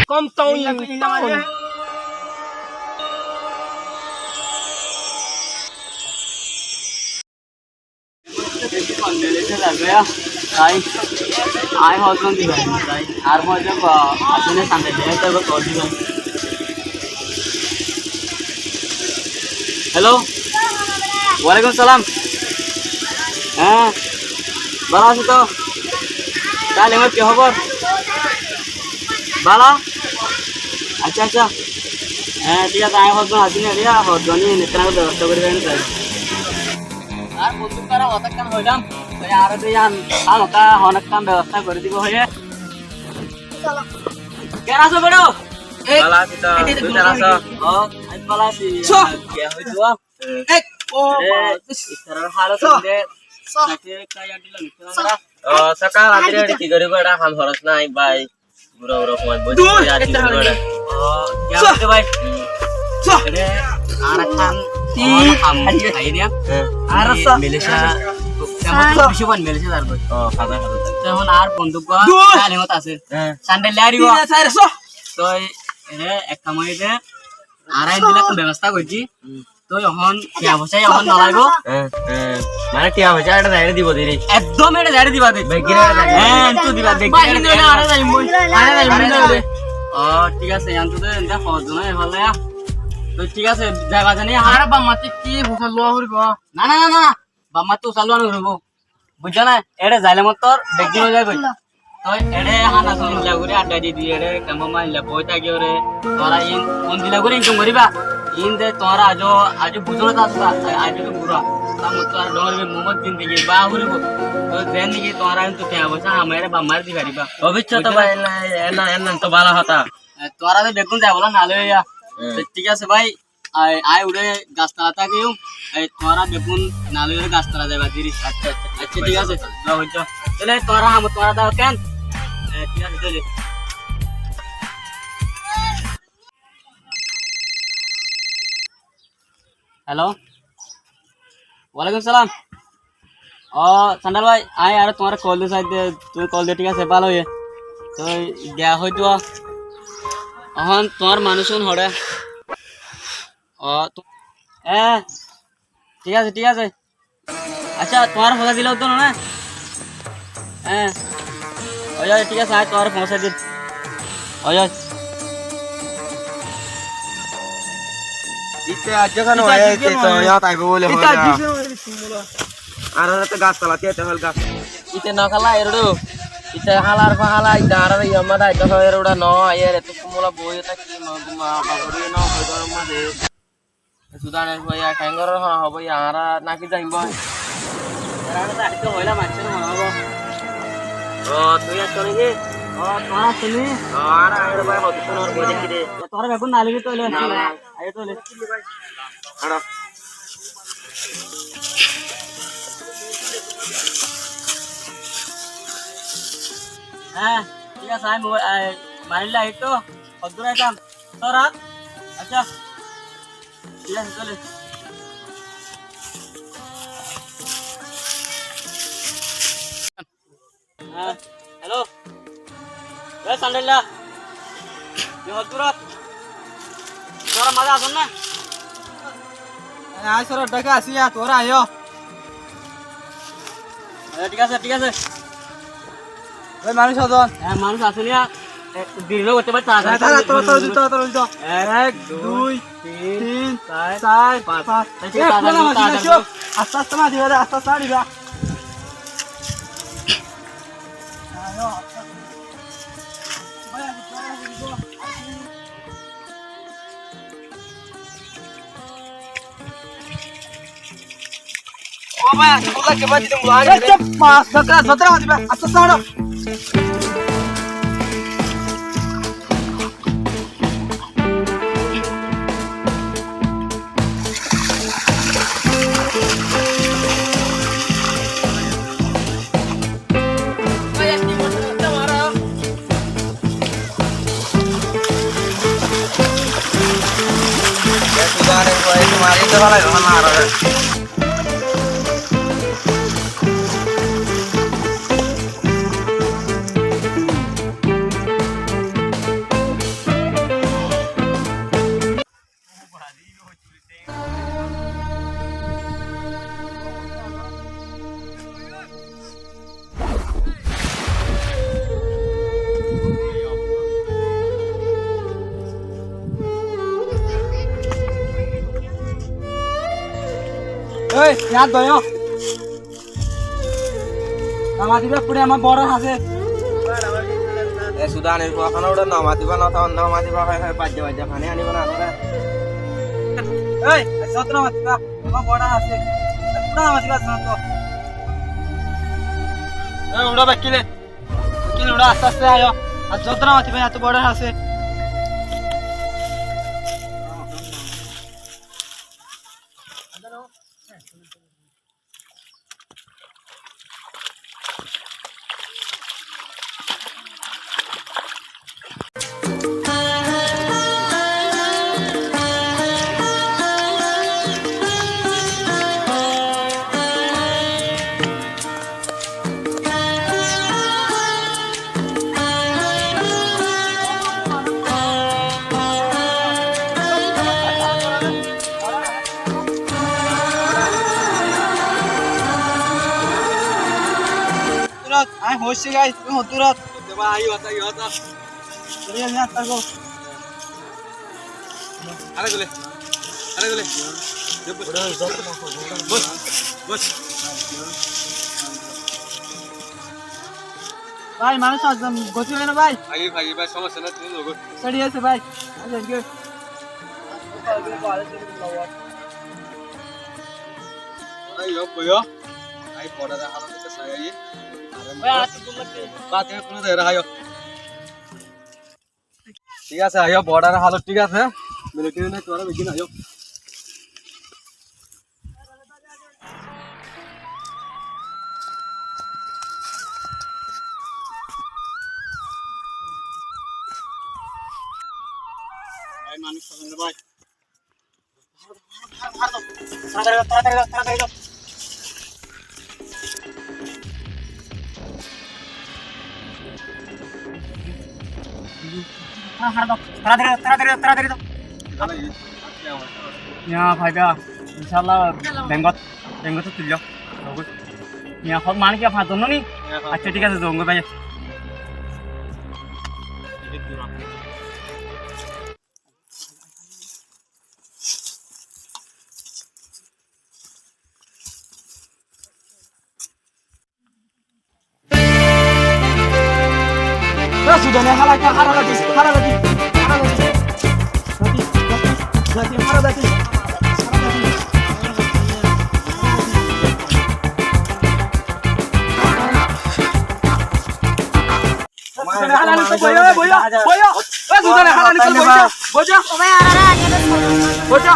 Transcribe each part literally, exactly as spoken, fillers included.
Kom tong. Malaysia zar goi, sai. Añí hozzon di bái, sai. Ar hozzon ba, asé ne sande de, to ba kor di bái. Hello. Walaikum salam. Há, bála asó to? Taile abar ki hóbor? Bála? Accá, accá. Há, thík asé, añí hozzon así ne, hozzon ni, ne, bebosta gori diben, sai. Ar bonduk ore hotá ekkán hoilam, toi añáre to yián hámaka hon ekkán bebosta gori dibo hoiye. Keén asó beço? Bála así to, tui keén asó? Ó, añí bála así. Só. Biya hoibo. Ek, ó, e, baba. Iftarar hal só. Ó, só. Ó, sokal adi adi ki goribo, eçe ham horos nai, bái. Bura bura somot boice boice ar ki goribo eçe. Ó, ki hoiye bái? Só. Eçe ar ekkán, ti, añár ham, aiyé na? Há. Ar só. Malaysia, kemon só. Beci fan Malaysia zar goi. Ó, fada fada. Te ehón añár bonduk gua, dui. Talimot asé. Há. Sandal loi aribo. Tin, sar, só. Toi, eçe ek ham óiye de, añára endilla ekkán bebosta goijjí. Hum. Toi ehón tiya foicá ehón no laibo. Há, há. Mane tiya foicá eçe zaire dibo de. Ekdom eçe zaire diba de. Beggín eçe zaire. Há, entú diba, beggín eçe zaire. Añára zaim boi. Añára zaim boi. Ó, thík asé, entú de ende hozzon no, efalla. Toi thík asé, zaiba zani. Añára baf ma ttú ki fusar luwa foribo? Na, na, na, na, na. Baf ma ttú fusar luwa no foribo. Buijjó né? Eçe zaile mottor beggín ói zaiboi. Toi eçe hána sóna endilla gorí adda di di, eçe kemor maze endilla boi táki ore, tuáñra iín endilla gorí income goríba. Iín de tuáñra aijjó, aijjó buzó na, aijjó to bura. Tar mottor ar dóñr óibo, muúmot zindigi bá foribo. Toi zeén niki tuáñra iín tu tiya foicá hamai ore baf mare di faribá. Obicco to bái, enna, enna, enna to bála hotá. E, tuáñra de beggún zaibolla naloi óiya. Hum. Te thík asé bái, Ai, ai uçé gas tala tákiyum, ai tuáñra beggún naloi ore gas tala zaiba deri. Accá, accá, accá, thík asé. Zao, zao. Tóile tuáñra ham tuáñra zao keén? E, thík asé, tóile. Hello. Walaikum salam. Ó, Sandal bái, añí aró tuáñre kol di saidde, tuñí kol diyo, thík asé, bála óiye. Toi giya hoi duwa. Ehón tuáñr manúic un hoçé? Ó, tu-, e, thík asé, thík asé. Accá, tuáñre foóñsai dile óito no né? E, ói, ói, thík asé, añí tuáñre foóñsai dim. Ói, ói. Ite aijjó kene ite hoiyé, aijjó ite kene to hoiyé, yat aibo buli ite hoiyé. Aijjó kene hoiyé, bismillah. Añára to gas tolat aite hoil gas. Ite no hála eré. Ite hálar fa hála, ite añára iyór mazé aite hoiyé eré no, aiyér ete kumula boi táki, ma, ma, babore no, boi góror mazé. Sudaner boi, ya, kain góror hona hobo, ya, añára naki zaim boi. Añára to aite hoilá maincóre mone hobo. Ó, tui aito naki? Ó, tuáñra aito ni? Ó, añára, añára bái, hoto sunor boi deki de. Tuáñra beggún naligi tóile. Na, na. Aiyó tóile. Hañçó. Há, thík asé, añí mo-, añí marilé aiyó to, hoddúr aitám, sóra, accá, thík asé, tóile. Há, hello. E Sandailla. Ki hoddúr? Tuáñra mazé asó né? Añí sóra dhaka así, tuáñra aiyó. E, thík asé, thík asé. Oi, manúic asó né? E, manúic asó né? E, deri no goittó bái, tarátari. Ek, dui, tin, tin, sair, sair, fañs, fañs. Fañs. Ek, thík asé, asté, asté, asté, asté, asté. Ó bái, añí bólla ke bái, ditum bólla, añí. Ei, cúp, mas, zatra, zatra, diba, asté, asté, hañçó. Ei, yar dóiyo. Nomatiba fure, añár boro asé. E suda ani, kóno uçá nomatiba, no to nomatiba, hoi hoi, bajja bajja fani aniba na, na. Ei, e sót nomatiba, añár boro asé. Uçá nomatiba, sót. Ei, uçá, bakkile. Bakkile, uçá, aste aste aiyó. Ar sót nomatiba, eto boro asé. Turat, añí hoiccé, guys, tuñí hoddúr ot? Hoddúr ot, aiyó, aiyó, aiyó. Tuñí aiyó, aiyó, aiyó. Aré gole, aré gole. Bos, bos. Bái, manúic asé, goti hoibo na, bái? Aiyó, aiyó, bái, somosya nai, tuñí logo. Sóri asé, bái. Asé, asé. Aiyó, aiyó. Añí border or halot sai aiyí. Bái, añí to gúm lagé. Bái, tuñí kúno zaga aiyó. Thík asé, aiyó, border or halot thík asé. Military nai, tuáñra beci aiyó. Bái, manúic asé na, bái? তাড়াতাড়ি দাও, তাড়াতাড়ি দাও, তাড়াতাড়ি দাও। তাড়াতাড়ি দাও, তাড়াতাড়ি দাও, তাড়াতাড়ি দাও। Yá, faiba, incállah, bengot, bengot tulló. Yá, hok mane ki, fañs zon no ni? Accá, thík asé, zon goi bái. Sudan e hála, hála lagi, hála lagi, hála lagi. Zati, zati, zati, hála lagi, hála lagi. Sudan e hála lagi, boiyo, boiyo, boiyo. E, Sudan e hála lagi, boiyo, boiyo. Boiyo.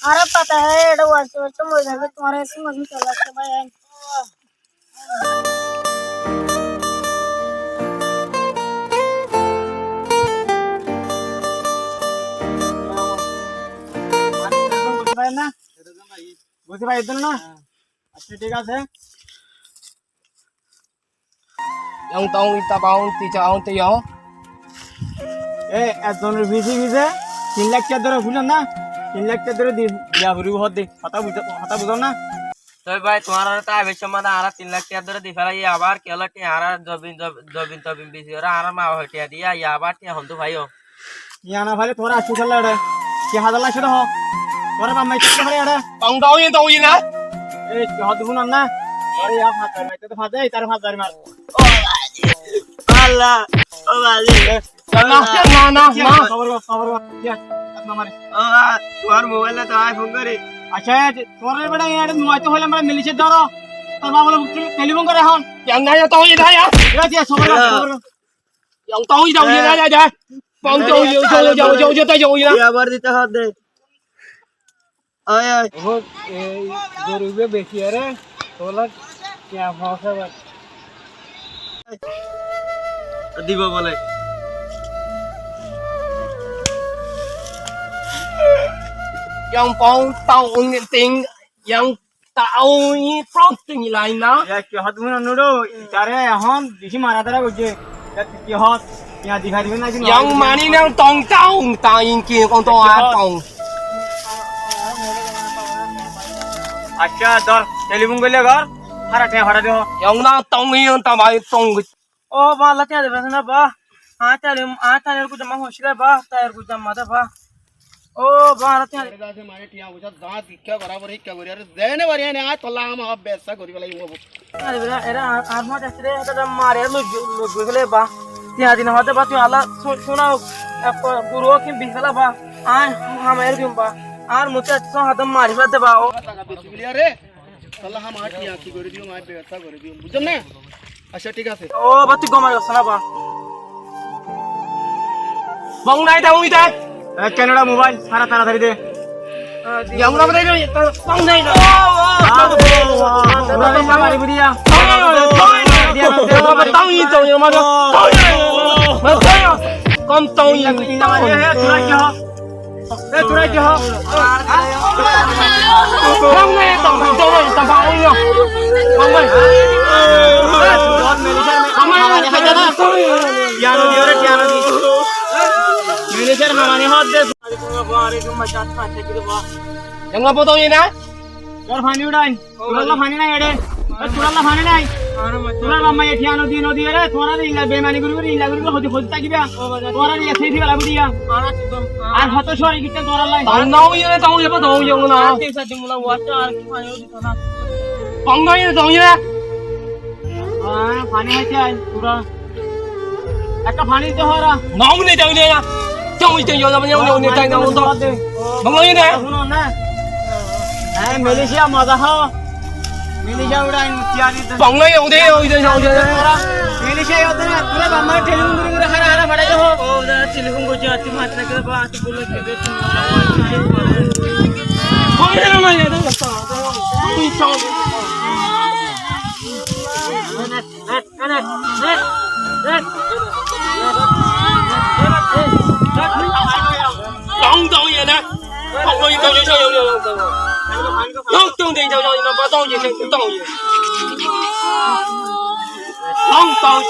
Añára pata hé, eçé wasi wasi moi zaibo, tuáñra esi mosum chala asé bái. Buzi bái, eddúr na? Accá, thík asé. Yong tong ita baun ti cha ong te yo. E, ekzonor fise fise tin lak tiyá dóre fúilon na? Tin lak tiyá dóre di, diya foribo hoódde. Hotá buzó, hotá buzó na? Toi bái, tuáñrare to aibár somot añára tin lak tiyá dóre di félaiyi, abar ki óilo ki añára zobin, zob-, zobin tobin beci goré añárar ma bafe tiyá diya, abar tiyá hondú faiyó? Yián no faile tuáñra accú kiyólla eçé? Ki hazar lagcé de hoó. Tuáñra baf mai tákte fare eçé. Tong tong ye tong ye na. Ei, ki hoó de fúnon na. Tuáñra yián fañs zari maitté de fañs zari, tare fañs zari mar. O Allah, o malik. Na, na, na, na. Sobor gor, sobor gor. Yián, ek nombor. O, tuáñr mobail to añí fon gorí. Accá, tuáñra beça, yián eçé mobail to hoilám beça, milice dóro. Tor baf olo telifon gor ehón. Yián na, yián tong ye na, yián. Yián, yián, sobor gor, sobor gor. Yau, tau, yau, yau, yau, yau. Bang, yau, yau, yau, yau, yau, yau, yau, yau. Iya, abar dite hoó de. Oi, oi. Ehón, ei, goru ibá beci ere, tolar, kiya hoó sabar. Dibo bole. Yang pong tau ung ting yang tau i prong ting lain na. Ya, ki hot guna nudo, itare ehón beci mara dara goijje. Ya, ki hot, ya dikhai dibe na ki. Yang mani nang tong tau ung ta ing ki kong tong a tong. Acca, dor, telefon goille gor, hara te hara de ho. Yang na tong i yang ta bai tong. Ó ba, Allah tiañ diba na ba. Añí tale, añí tale kuza ma hoiccíle ba, tale kuza ma de ba. Ó ba, Allah tiañ. Ere dase mane tiañ uza da dikka gora bore hikka gori, are zene bari ene añí tolla ama besa gori bela yumo. Are bela, ere ar, ar ma dase re, ere mare loj, loj gori fele ba. Tiañ din hode ba, tui Allah su-, suna, ek guru ki bifela ba. Añí, ama ere diyum ba. Ar mute so hade mari fele de ba, ó. Bismillah re. Salla ham añár tiañ ki gorí diyum, añí bebosta gorí diyum, buijjó né? Accá, thík asé. Ó, ba, tui gom asó né, ba? Bong nai de, uñí de. E, kenoda mobile? Sára taratari de. Bong nai de. Kom tong. E, tura ki ho? Bang mai, tong, tong, tong, tong, tong, tong. Bang mai. Bang mai. Tiañ no diyo re, tiañ no di. Manager hamani hodde. Yanga botong ina. Tor fani udain. Turalla fani nai ere. E, turalla fani nai. Turar bamma e tiañ no di, no di ere. Turar illa bemani guri guri, illa guri guri hodi, hodi takiba. Turar illa sei diba labu diya. Ar hoto sori gitte turar lai. Tong no iye, tong iye, tong iye na. Tong no iye, tong iye. Fani hoite ai, tura. Ekka fani dito hora. Nong ne jang ne ya. Jang ne jang ne jang ne jang ne. Nong ne ne. Huno na. E, Malaysia moza ho. Malaysia urai tiari. Bang ne jang ne jang ne. Malaysia jang ne. Tura bamma telefon guri guri hara hara fadai ho. O da telefon guri ati mat na kare ba ati bolo ke de. Bang ne jang ne jang ne. Tong tong ye na. Tong tong ye na. Tong tong ye na. Tong tong ye. Tong tong.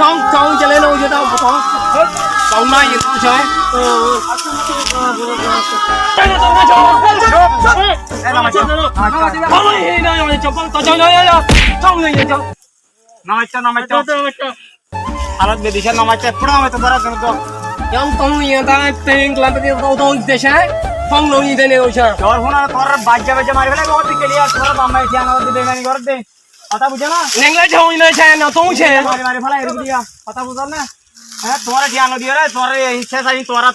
Tong tong ye le no ye tong tong. Tong na ye tong ye. Namaitto, namaitto. Halat bedisha namaitto, pura namaitto, dara deno to. Yang tong yang ta teng lampe dia tong tong desha, tong lo ni dene osha. Tor hona tor bajja bajja mari fela, tor dike liya, tor bamma tiañ no de, bemani gor de. Hotá bujjó na? Nengla tong ina cha na tong che. Mari mari fela, eri diya. Hotá bujjó na? Há, tuáñra tiañ no diyóre, tuáñra ei sesa, ei tuáñra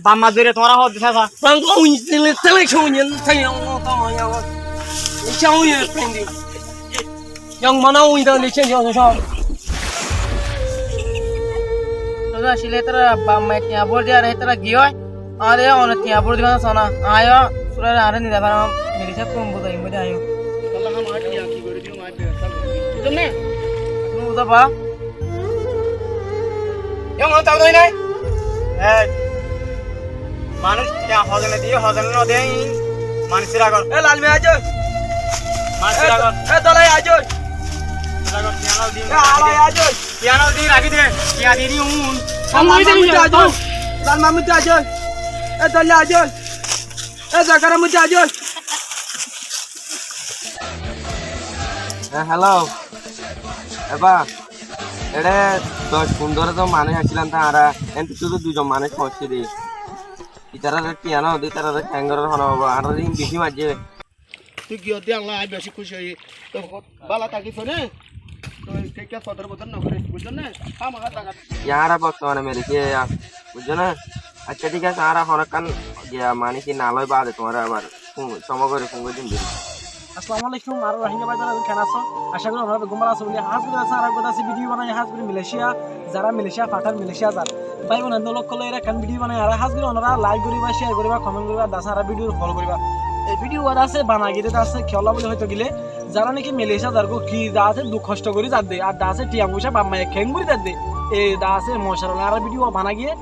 bamma dóre, tuáñra hoódde sesa. Bang ko uñi tele, tele ko uñi, tele ko uñi, tele ko uñi, tele ko uñi, prendi. Yang mana uñi tele ko uñi, tele ko uñi. Tuáñra asile tuáñra bamma tiañ bol diyóre, tuáñra giyói. Are, one tiañ bol diba na sona. Ayo, sura are nida para, mili sa kum buza imbe ayo. Allah ham añár tiañ ki gori diyo, añár bebosta gori diyo. Bujjó na? Tui buzá ba? Yó, mane tau doi nai? Ei, manúic tiañ hozone diye, hozone no diye, manúic sira gor. E, lal miya aijjó. Manúic sira gor. E, dolai aijjó. Sira gor, tiañ no diye. E, alai aijjó. Tiañ no diye, raki de. Tiañ di di un. Lal Mahmud aijjó. Lal Mahmud aijjó. E, dolai aijjó. E, zakara mujjé aijjó. Hé, hello. Eba, ere doc fundoro zon manúic accílam de añára, ente cúdu dui zon manúic foóñssi de. Itarare tiañ no de, itarare keéngori hono baba, añára rin beci maijjé. Tui giyódde Allah, añí beci kúci óiyi. Toi bála tákis né? Toi kekka sodor bodor no goris, buijjó né? Hámaká zagat. Añára bortomane Malaysia, buijjó né? Accá, thík asé, añára honokkán giya mani ki naloi bade tuáñra abar fun, somoi gori fun gori dim diri. Assalamu alaikum, añára Rohingya bái bóin ken asó? Acá gorí onora beggún bála asó buli. Hás gorí asé, añára gota asé video banai, hás gorí Malaysia, zara Malaysia, Pathan Malaysia zar. Bái bóin endor lok loi ekkán video banai, añára hás gorí onora like goriba, share goriba, comment goriba, dasé añára video follow goriba. E video wa dasé banai giyé dasé kiyólla buli hoito gile, zara niki Malaysia zargói ki dasé duk hosto gori zadde, ar dasé tiañ foisa bap maye keéngori zadde, e dasé mocara loi añára video banai giyé,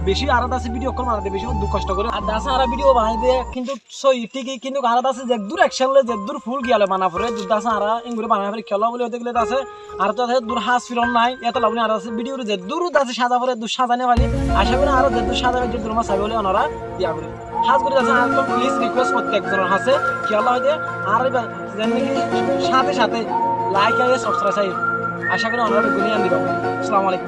Beci añára dase video ókkol banade beci duk kosto gorí. Ar dase añára video banai de kintu sói thík, kintu añára dase zeddúr action loi, zeddúr full giyal loi bana fore, dase añára engori bana fore. Kiyólla buli hoite gele dase añára to dase dur hás firon nai, etolla buli añára dase video re zeddúr dase saza fore, dur saza no fari. Aca gorí añára zeddúr saza fari, zeddúr ma saiba buli onora diya gorí. Hás gorí dase añára to please request prottek zonor hañsé, kiyólla hoite añára iba zen niki sáte sáte like ar subscribe sai. Aca gorí onora beggúne yián diba. Assalamu alaikum.